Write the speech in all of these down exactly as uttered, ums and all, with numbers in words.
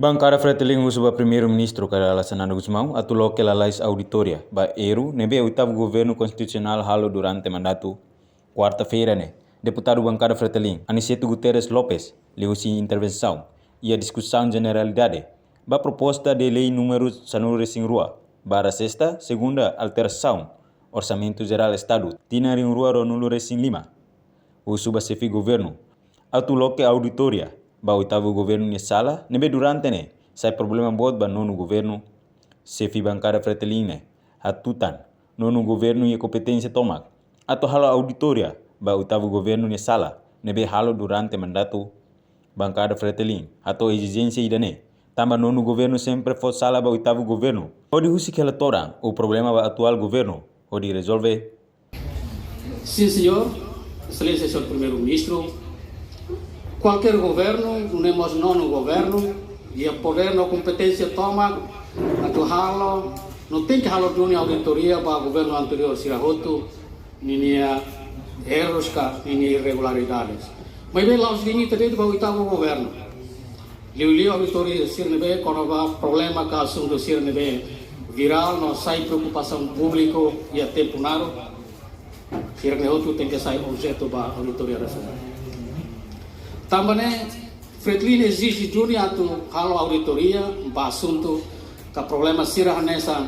Bankada Fretilin husu ba Primeiru-Ministru Kay Rala Xanana Gusmão atu loke lalais auditoria ba erru ne'ebé oitavu governu konstitusionál halo durante mandatu. Kuarta-feira ne'e, deputadu bankada Fretilin, Aniceto Guterres Lopes, liuhusi intervensaun iha diskusaun jeneralidade ba proposta de lei númeru sanulu-resin-rua barra sesta, segunda alterasaun Orsamentu Jerál Estadu tinan rihun rua ruanulu-resin-lima, husu ba xefe governu atu loke auditoria ba oitavu governu nia sala ne'ebé durante ne'e sai problema boot ba nonu governu. Xefe bankada Fretilin ne'e hatutan nonu governu iha kompeténsia tomak atu halo auditoria ba oitavu governu nia sala ne'ebé halo durante mandatu. Bankada Fretilin hato'o ezijénsia ida-ne'e tanba nonu governu sempre fó sala ba oitavu governu hodi husik hela todan ou problema ba atuál governu hodi rezolve. Sim, senhor. Exelénsia, senhor Primeiru-Ministru, kualkér governu, nune'e mós nonu governu, iha podér no kompeténsia tomak atu halo, no tenke halo duni auditoria ba governu anteriór sira hotu ninia errus ka ninia irregularidades. Maibé la'ós limita de'it ba oitavu governu. Liuliu auditoria sira ne'ebé kona-ba problema ka asuntu sira ne'ebé virál no sai preokupasaun públiku iha tempu naruk, sira-ne'e hotu tenke sai objetu ba auditoria nasionál. Tanba ne'e, Fretilin ezije duni atu halo auditoria ba asuntu ka problema sira hanesan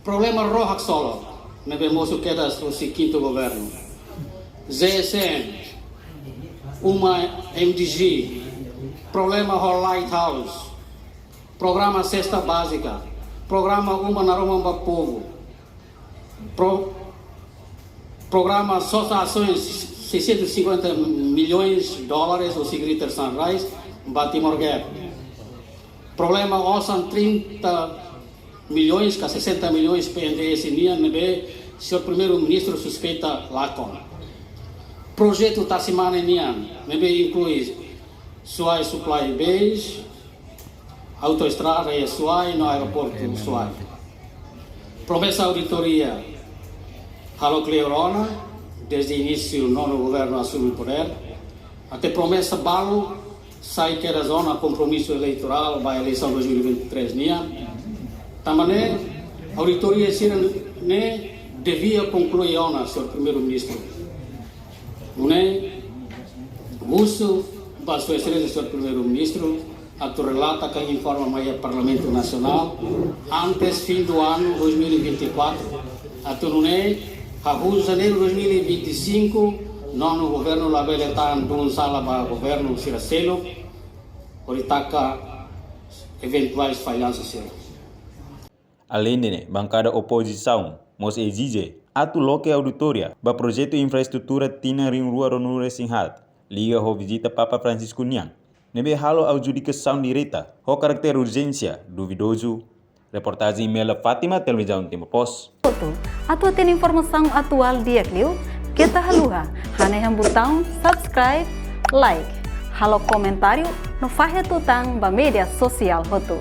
problema rohak solo ne'ebé mosu kedas husi kintu governu, Z S N, uma M D G, problema ho Lighthouse, programa Sesta Bázika, programa Uma Naroman ba Povu, pro, programa Sosa Ações, seiscentos e cinquenta milhões de dólares, husi Greater Sunrise ba Timor Gap, problema osan trinta milhões ka sessenta milhões P N D S nian ne'ebé senhor Primeiru-Ministru suspeita lakon. Projetu Tasimane nian ne'ebé inklui Suai Supply Base, autoestrada iha Suai no aeroportu Suai. Promesa auditoria halo kleur ona, desde inísiu nonu governu asume podér, até promesa balu sai kedas ona kompromisu eleitorál ba eleisaun dois mil e vinte e três nian. Tanba ne'e, auditoria sira-ne'e devia konklui ona, senhor Primeiru-Ministru. Nune'e, husu ba Sua Exelénsia, senhor Primeiru-Ministru, atu relata ka informa mai iha Parlamentu Nasionál antes fim do ano dois mil e vinte e quatro, atu nune'e, hahú Janeiru dois mil e vinte e cinco, nonu governu labele tan dun sala ba governu sira seluk, hodi taka eventuais fallansa sira. Aleinde ne'e, bankada opozisaun mós ezije atu loke auditoria ba projetu infraestrutura tinan rihun rua ruanulu-resin-haat, liga ho vizita Papa Francisco nian ne'ebé halo adjudikasaun direta ho karakter urjénsia duvidozu. Reportajen Mela Fátima, Televizaun Timor Post. Atu hatene informasaun atuál di'ak liu, keta haluha hanehan butaun subscribe, like, halo komentáriu no fahe tutan ba média sosiál hotu.